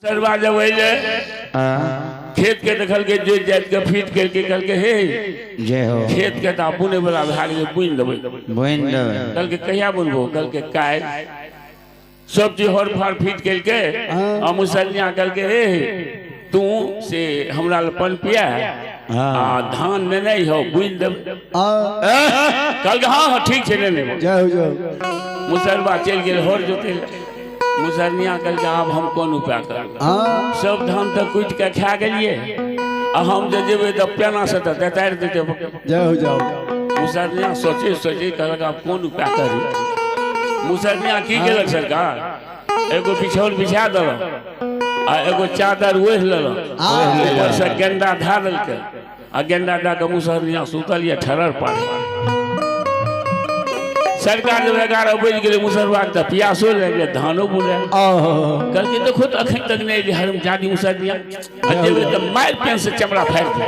सरवा जब अयलै खेत के देखलकै, जोति जाति के फीट केलकै, कहलकै हे जय हो, खेत के तऽ बुनै वाला भए गेलै, बुनि देबै। बुनि देबै। कहलकै कहिया बुनबो? कहलकै काल्हि। सब चीज हर फार फीट केलकै आ मुसलिया कहलकै हे तू से हमरा लग पानि पिया आ धान नेने हो, बुनि देबै। कहलकै हाँ हाँ ठीक छै, नेने। जय हो, जय हो। मुसलबा चलि गेल हर जोतै लए। मुसरनिया कहलकै आब हम कोन उपाय करब? सब धान तऽ कुटि कऽ खा गेलियै आ हम जे जेबै तऽ पेना से तऽ देतारि देतै। जय हो, जय हो। मुसरनिया सोचे सोचे कहलक आब कोन उपाय करी? मुसरनिया की केलक सरकार, एगो बिछौन बिछा देलक आ एगो चादर ओढ़ि लेलक, ऊपर से गेंदा धए देलकै आ गेंदा दए कऽ मुसरनिया सुतल यऽ ठरर पर। सरकार जब 11 बजि गेलै, मुसरबाके तऽ पियासो लागि गेलै, धानो बुनै। कहलकै देखो तऽ अखन तक नहि एलै हरमजादी मुसरनिया, आ जेबै तऽ मारि पेन से चमड़ा फाड़ि दे।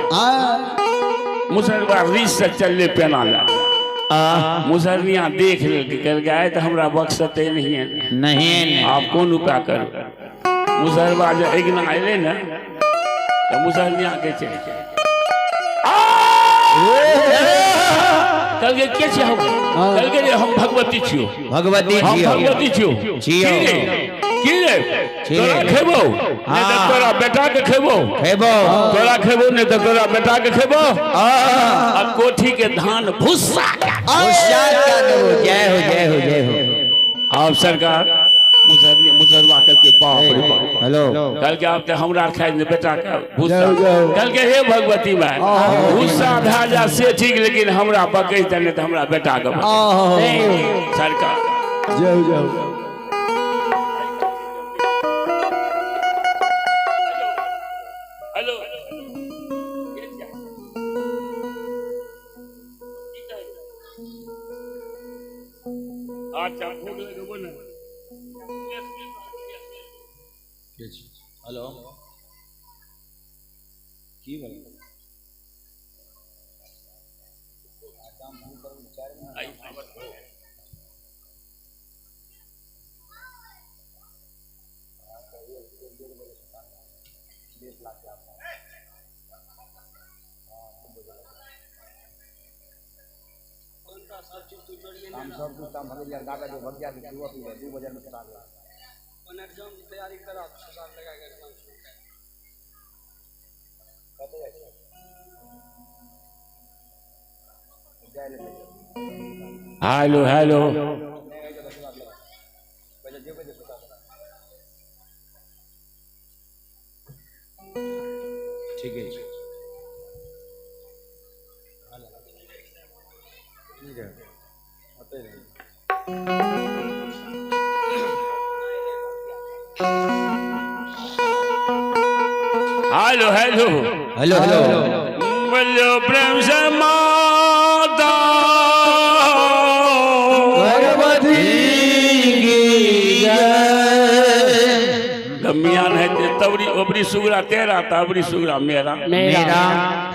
मुसरबा रीछ से चलले पेना लए। मुसरनिया देख लेलकै, कहलकै आइ तऽ हमरा बख्शते नहिए। नहीं। आब कोन उपाय करू? मुसरबा जे अगिना एलै ने तऽ मुसरनिया कहै छै, कहलकै के छियै हम? कहलकै जे हम भगवती छियौ। भगवती हम छियौ। भगवती छियौ। छियौ। की रे? की रे? छियौ। तोरा खेबौ नहि तऽ तोरा बेटा के खेबौ। खेबो। तोरा खेबौ नहि तऽ तोरा बेटा के खेबौ आ कोठी के धान भुस्सा के। भुस्सा कए देबो। जय हो, जय हो, जय हो। आब सरकार मुसरनी मुसरवा कहलकै बाप रे बाप। हेलो। कहलकै आब तऽ हमरा खाइ नहि बेटा के भुस्सा। जय हो, जय हो। कहलकै हे भगवती माय, भुस्सा भए जा से ठीक, लेकिन हमरा बकै तऽ नहि तऽ हमरा बेटा के बकै। सरकार जय हो, जय हो। हेलो। अच्छा भूख लगबो ने। हेलो, की भेलै? Hello hello. ठीक है। Hello hello. Hello hello. बोलो प्रेम से माता भगवती की जय। तऽ मियाँ हेतै तबरी ओबरी सुगरा तेरा तबरी सुगरा मेरा। मेरा।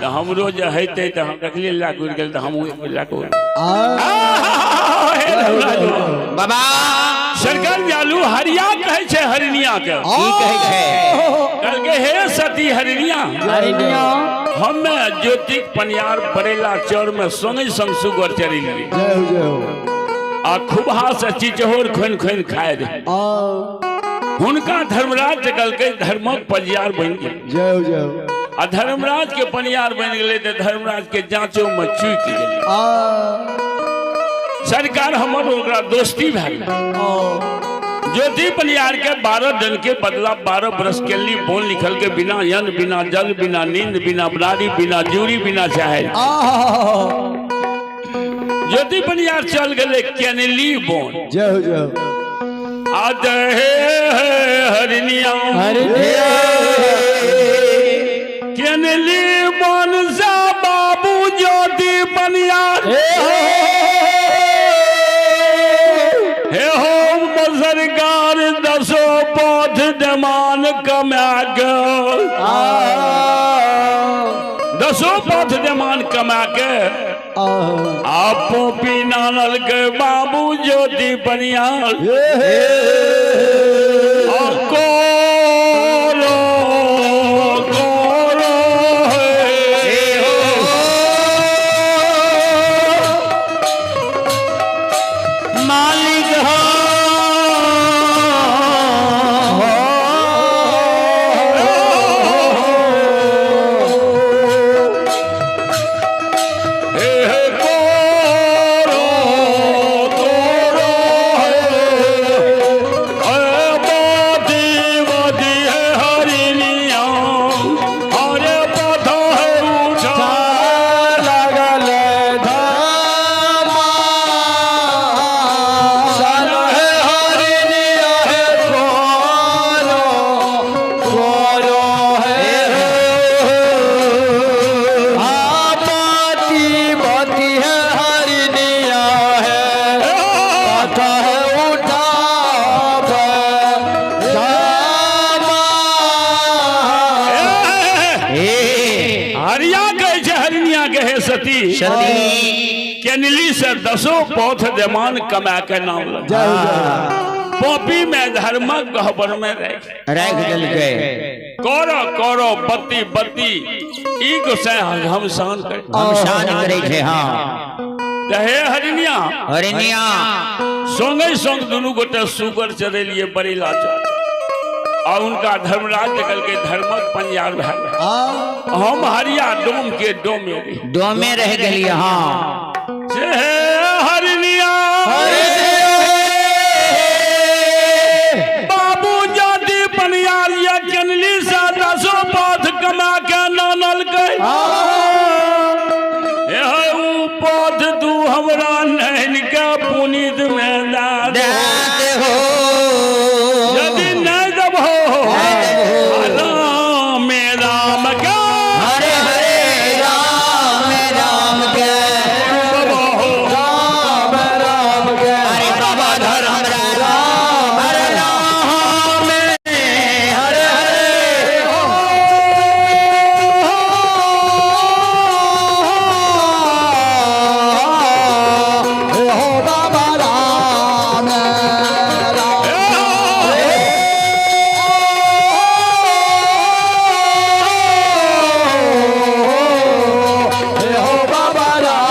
तऽ हमरो जे हेतै तऽ हम देखलियै लए कऽ उड़ि गेल तऽ हमहूँ एक लए कऽ उड़ि। बाबा। सरकार जालू हरिया कहै छै हरिणिया के। की कहै छै? कहलकै हे सती हरिणिया, हमे ज्योतिक पनियार बरेला चौर में संगे संग सुगर चरेलियै जय हो, जय हो। आ खुबहा से चिचहोर खोनि खोनि खाए रहे। हुनका धर्मराज कहलकै धर्मक पनियार बनि गेल। जय हो, जय हो। आ धर्मराज के पनियार बनि गेलै तऽ धर्मराज के जांचो में चूकि गेलै। सरकार हमर ओकरा दोस्ती भए गेलै। ज्योति पनियार के 12 दिन के बदला 12 बरस के लिए बोल लिखल के बिना अन्न बिना जल बिना नींद बिना बरारी बिना जूरी बिना चाहे ज्योति पनियार चल गेलै केनली बोन। जय हो, जय हो। आ हे हरिणिया केनली बोन से बाबू ज्योति पनियार हे हो सरकार दसो पौध जमान कमा के, दसो पौध जमान कमा के आप पोपी नानल के बाबू ज्योति पनियार। गहे सती सती केनली से दसो पौथ जमान कमा के नाम लग जय हो जय हो। पॉपी में धर्मक गहबर में रह राख देलकै। करो करो बत्ती बत्ती ई गोसाई हम शान करे हम शान करै छै। हाँ तऽ हे हरिनिया हरिनिया संगे संग दुनू गोटे सुगर चढ़ेलिए बरेला चौक आ उनका धर्मराज कहलकै धर्मक पंजार भए गेल। हम हरिया डोम के डोमे रही। डोमे रह गेलिए। हाँ से हे हरिनिया बाबू जाति पनियार या केनली से दसो पौध कमा के नानलकै हे ऊ पौध तू हमरा नैन के पुनीत में दा दे। दात हो यदि नहीं देबहो राम राम के हरे हरे राम राम के देबहो। राम राम के अरे बाबा धर्म राम हरे राम हरे हरे हे हो बाबा राम राम। हे हो बाबा राम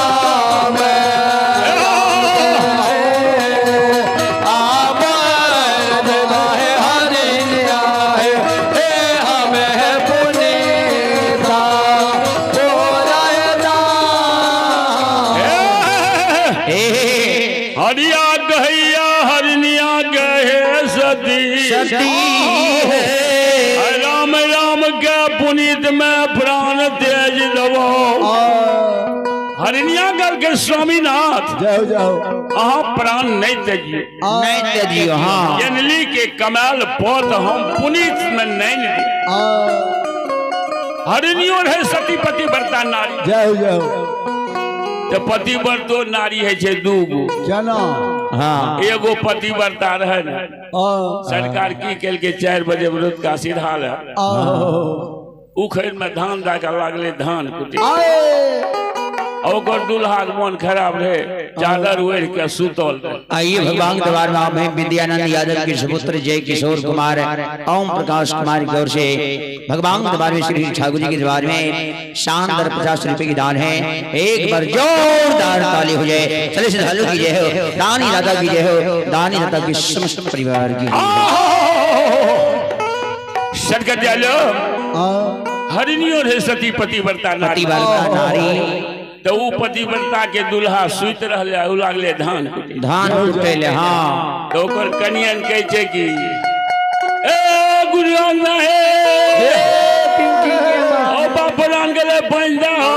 हे हरिया गहैया हरिनिया गहे सती सती है राम राम के पुनीत में प्राण तेज दबो हरिनिया गल के स्वामीनाथ जय हो जय हो। अहाँ प्राण नहीं तेजिए नहीं तेजियो। हाँ जनली के कमाल पोत हम पुनीत में नहीं दी हरिनियो रहे सती पति व्रता नारी जय हो जय हो। तो पति व्रतो नारी है छे दूगो केना हाँ एगो पति व्रता रहे ने सरकार की केलके 4 बजे व्रत का सीधा रहे उखड़ में धान दऽ के लागले धान कुटे ओकर दुल्हा के मन खराब रहे चादर ओढ़ के सुतल रहे। आइए भगवान के दरबार में आप हैं विद्यानंद यादव के सुपुत्र जय किशोर कुमार ओम प्रकाश कुमार की ओर से भगवान के दरबार में श्री ठाकुर जी के दरबार में शानदार 50 रुपए की दान है। एक बार जोरदार ताली हो जाए। चले श्रद्धालु की जय हो, दानी दाता की जय हो, दानी दाता के समस्त परिवार की जय हो। सरकत जालो हरिनियो रहे सती पतिव्रता नारी पतिव्रता नारी तो ऊ पतिव्रता के दुल्हा सुति रहले ऊ लागले धान कुटे धान कुटेले। हाँ तो ओकर कनियन कहै छै कि ए गुरुआन हे ओ बाप रान गेले पानि दहो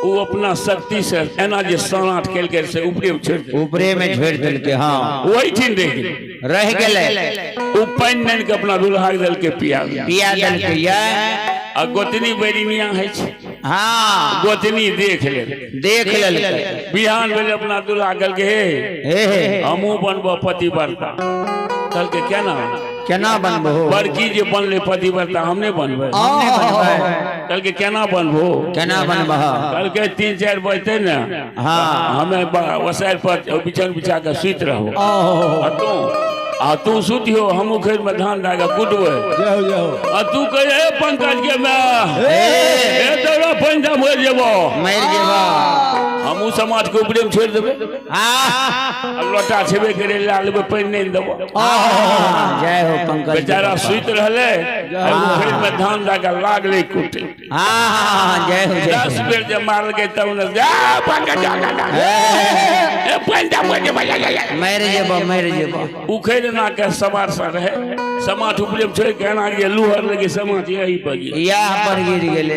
ऊ अपना शक्ति से एना जे सनाट केलकै से ऊपरे में छोड़ि देलकै। ऊपरे में छोड़ देलके। हाँ ओहिठिन रहि गेलै रह गेलै ऊ पानि नानि के अपना दुल्हा के देलकै पिया पिया देलकै ये। आ गोतनी बैरिनिया होइ छै हाँ गोतनी देख लेल देख लेलकै। बिहान भेलै अपना दुल्हा कहलकै हे हे हे हमहूँ बनबो पतिव्रता। कहलकै केना केना बनबो बड़की जे बनलै पतिव्रता हम नहि बनबै। हमने बनबै। कहलकै केना बनबो केना बनबह। कहलकै 3-4 बजतै ने हाँ हमे ओसारि पर बिछौन बिछा के सुति रहबो आ तू सुतियो हम उखड़ि में धान दए के कुटबै जय हो जय हो। आ तू कहे हे पंकज के माय हे तोरा पानि दे मरि जेबो मरि जेबो हमहूँ समाज के ऊपरे में छोड़ि देबै हाँ आ लोटा छेबे करे ला लेबै पानि नहि देबो। जय हो पंकज बेचारा सुति रहलै आ उखड़ि में धान दए के लागलै कुटे। हाँ जय हो जय 10 हो। बेर जे मारलकै तब ने जा पंकज जा जा, जा। ए पानि दे मरि जेबो जा, जा, जा। मरि जेबो मरि जेबो। उखड़ि ना के समार सा रहे समाठ ऊपरे में छोड़ि के एना जे लुहर लगे समाठ यही पर गिर यह पर गिर गेलै।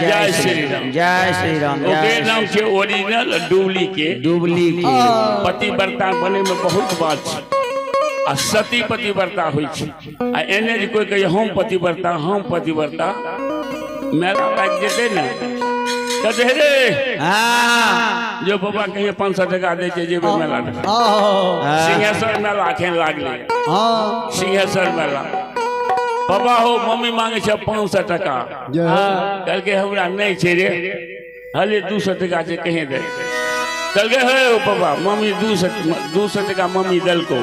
जय श्री राम। जय श्री राम। ओकरे नाम छै ओरिजिनल डुप्लीकेट। डुप्लीकेट पतिव्रता बने में बहुत बात छै आ सती पतिव्रता होइ छै आ एने जे कोई कहे हम पतिव्रता हम पतिव्रता मेला लागि जेतै ने कहते हे रे हाँ जो बाबा कहिए 500 टका दै छै जेबै मेला देखै। सिंहेश्वर मेला एखन लागलै सिंहेश्वर मेला पापा हो मम्मी मांगे छै 500 टका। जय हो। कहलकै हमरा नहि छै रे, हले 200 टका छै कहीं दे। कहलकै हे ओ पापा मम्मी 200 टका मम्मी देलको।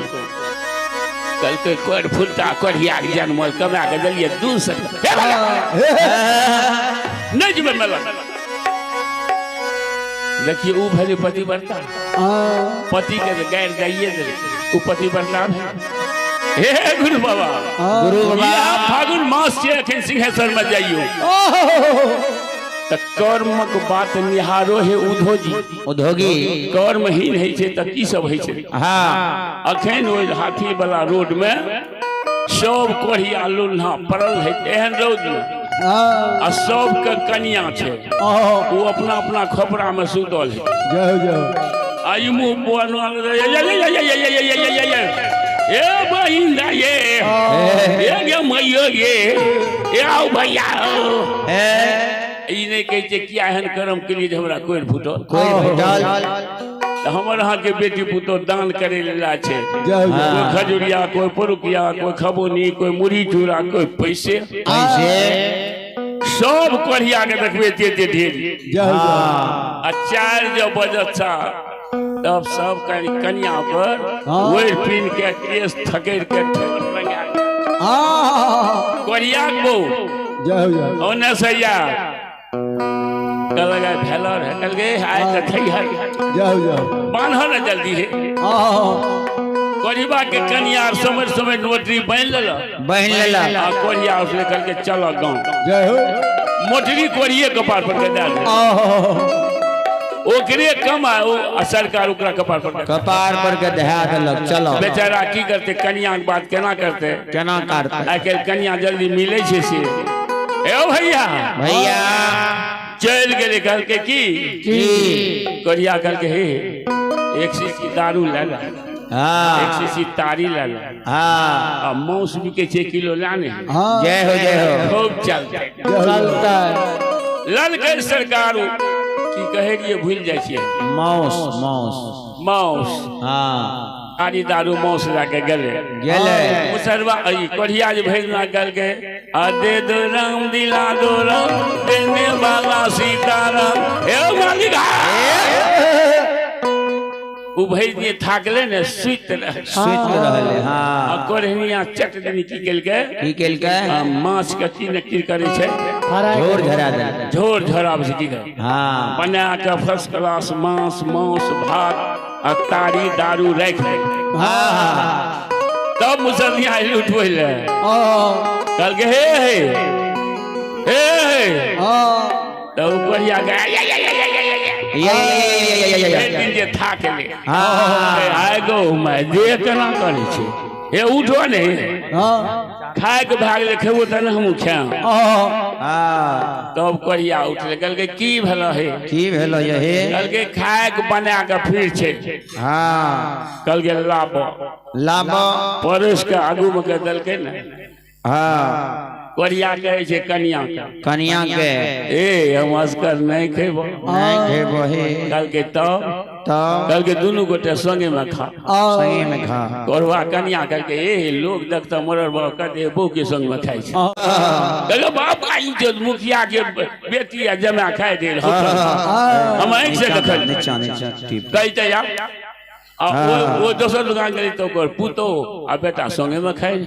कहलकै कोर फुलता कोरिया के जन्मल कमा के देलियै 200 टका। हे भला, नहि जेबै मेला। देखिए ऊ भेलै पतिव्रता। पति के तऽ गारि दैये देलकै, ऊ पतिव्रता भेल। हे गुरु बाबा, गुरु बाबा। इएह फागुन मास छै, अखन सिंहेश्वर में जाइयो तऽ कर्मक बात निहारो हे उधोजी। उद्योगी कर्महीन होइ छै तऽ की सब होइ छै। हाँ। अखन ओहि हाथी वाला रोड में सब कोढ़िया लुल्हा पड़ल है एहन रौद में, आ सबके कनिया छै, ओ अपना अपना खोपड़ा में सुतल है। जय हो जय हो। आ ई मुँह बोलल ए बहिन दा ये ए गे मैयो ये ए आओ भैया। ई नहि कहै छै किया एहन कर्म केलियै जे हमरा कोरि फूटल। कोई भेटल। तऽ हमर अहाँके बेटी पुतोह दान करे ला छै। जय हो जय हो। कोई खजुरिया, कोई पुरुकिया, कोई खबोनी, कोई मुरही चूड़ा, कोई पैसे। पैसे। सब कोढ़िया के देखबै एते एते ढेरी। जय हो जय हो। आ 4 जो बजत छा तब सब कनिया पर ओढ़ि पीन के केस थकड़ि के ठोर लगा। कोढ़िया के बहू जय हो जय हो। ओने से या कहलक भेल रहे, कहलकै आइ तऽ थैहर जय हो जय हो। बान्हऽ ने जल्दी हे। कोढ़िबा के कनिया समय समय नोटरी बान्हि लेलक। बहन लेलक। आ कोढ़िया उसले कहलकै चलऽ गाँव। जय हो। मोटरी कोढ़िए कपार पर के दए देलकै। ओकरे कमा आ सरकार ओकरा कपार पर के कपार पर के धया देलक। चलो बेचारा की करते, कनिया के बात केना करते, केना करते। आइ काल्हि कनिया जल्दी मिलै छै से। ए ओ भैया भैया चलि गेलै। कहलकै की की कोढ़िया कहलकै हे 1 शीशी दारू लए ले, हाँ। 1 शीशी तारी लए ले, हाँ। आ मांस बिकै छै किलो लए ने। जय हो जय हो। खूब चलतै। चलतै। ललकै सरकार की कहै रहियै भूलि जाइ छियै। मांस मांस मांस। हाँ। तारी दारू मांस लए के गेलै। गेलै। मुसरवा ई कोढ़िया जे भरि दिना कहलकै आ दे दो राम दिला दो राम देने वाला सीताराम। हे मालिक ओ भरि दिन थाकले ने सुति रहल। सुति रहलै। आ हाँ। कोढ़िया चट देनी की केलकै, की केलकै, आ माछ के की ने की करै छै, झोर झरा देलकै। झोर झराबै छै की करै। हाँ। बना के फर्स्ट क्लास मांस मांस भात आ तारी दारू राखि दे। हाँ। तब मुसलिया आयल उठबै ले। कहलकै हे हे हे हे। तब ओ कोढ़िया के ये ये ये ये दिन जे थाकले। हाँ। आइ गो my देह केना करै छै, हे उठो ने खाय के भए गेलै, खेबो तऽ ने हमहूँ खायब। हाँ। तब कोढ़िया उठलै, कहलकै की भेल हे, की भेलो ये, कहलकै खाय के बना के फिर छै। हाँ। कहलकै लाब लाब परोस के आगू में के देलकै ने। हाँ। कोढ़िया कहै छै कनिया के, कनिया के ए हम असगर नहि खेबो। नहीं खेबो हे। कहलकै तब, तब कहलकै दुनू गोटे संगे में खा। संगे में खा। कोढ़वा कनिया कहलकै ए लोग देखता मरर बाप कहते बहू के संग में खाइ छै। कहलकै बाप आई जे मुखिया के बेटी आ जमा खाइ दे हम आँखि से देखल। नीचा नीचा टिप कहते या आ ओ दोसर दुकान गेलै तऽ ओकर पुतोह आ बेटा संगे में खाइ।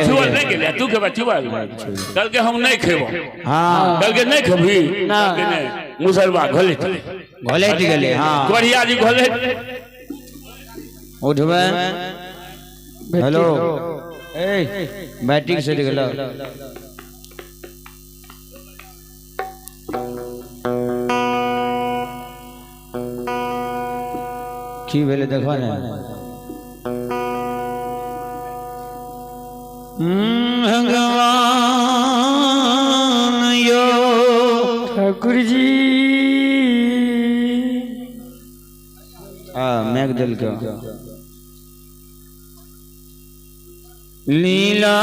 छुअल नहि गेलै, तू खेबा छुअल। कहलकै हम नहि खेबो। हाँ। कहलकै नहि खेबही। कहलकै नहि। मुसलबा घोलैत घोलैत गेलै। हाँ। कोढ़िया जी घोलैत उठबै। हेलो ए बैटिंग से गेलो। की भेलै देखो ने। भगवान यो ठाकुर जी। हाँ मेघ दिल के लीला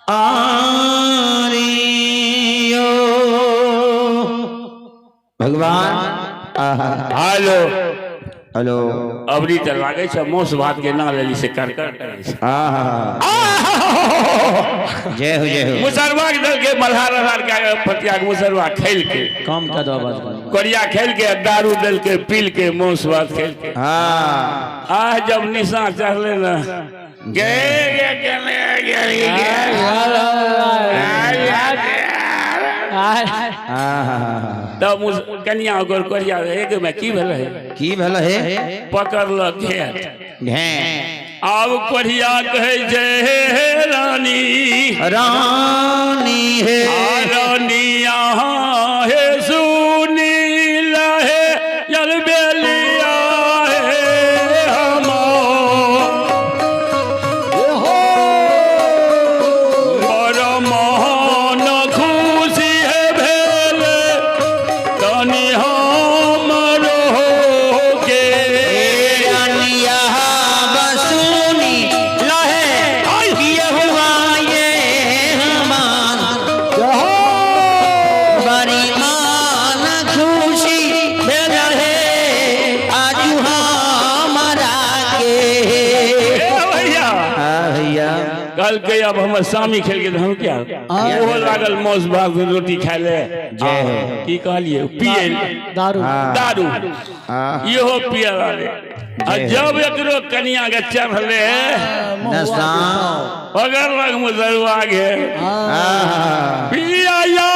आरियो भगवान। हेलो। हेलो। अबरी तऽ लागै छै मासु भात के ना लेली से करकर करै छै। जय हो, जय हो। मुसरवा के दल के मल्हार अल्हार के पतिया के मुसरवा खेल के कम कर दो आवाज। कोरिया खेल के दारू दल के पील के मांस भात खेल के। हाँ। आ जब निशा चढ़ले ना गे गे गे गे गे। तब कनिया ओकर कोरिया एक में की भेलै? की भेल हे? पकड़लक घेट। घें। आब कोरिया कहै छै हे रानी, रानी हे रानी यहाँ हे सुनी लहे जल बेलिया हे हमार। बड़ महान खुशी हे भेल तनि हमरो के। रानिया बसुनी लहे हुआ ये हमार। बड़ी मान खुशी भेल हे आज हमारा के। ए भैया। हाँ भैया। कल के अब हमर स्वामी खेल के हम क्या ओहो लागल मौस भात रोटी खाय ले। जय हो। की कहलिए? पिए दारू। दारू। हाँ। इहो पिए वाले। आ जब एकरो कनिया के चढ़ले नशा अगर लग मुसरवा गे हाँ। पिया या